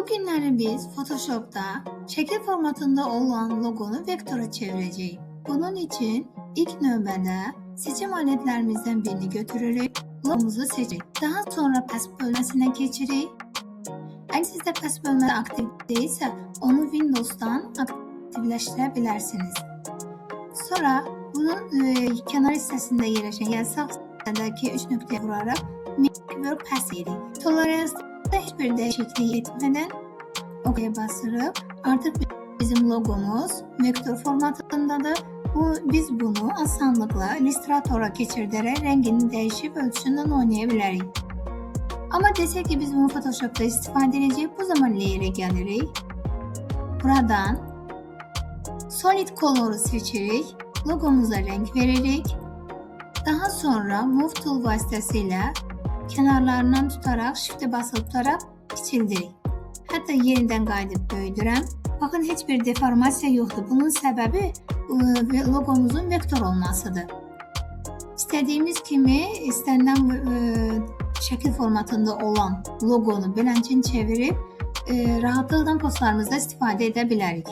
Bugünləri biz Photoshop'da şəkil formatında olan logonu vektora çevireceğiz. Bunun için ilk növbədə seçim aletlerimizden birini götürürük. Logomuzu seçirik. Daha sonra path bölmesine keçirik. Əgər sizdə path bölməsi aktiv değilse onu Windows'dan aktifləşdirə bilərsiniz. Sonra bunun kenar hissəsində yerləşən, yəni sağ hissədəki 3 nöqtəyə vuraraq Make Work Path edirik. Tolerance'da hiçbir değişiklik etmeden OK'ya basırıq. Artıq bizim logomuz vektör formatındadır. Biz bunu asanlıqla Illustrator'a keçirdərək rəngini dəyişib ölçüsündən oynaya bilərik. Amma desək ki biz bunu Photoshop'da istifadə edəcəyik, bu zaman Layer'e gəlirik. Buradan Solid Color'u seçirik. Logomuza renk veririk. Daha sonra Move Tool vasitəsilə kenarlarından tutaraq, Shift'e basılı tutaraq kiçildirik. Hətta yenidən qayıdıb böyüdürəm. Baxın, heç bir deformasiya yoxdur. Bunun səbəbi logomuzun vektor olmasıdır. İstədiyimiz kimi istənilən şəkil formatında olan logonu beləncə çevirib rahatlıqla postlarımızda istifadə edə bilərik.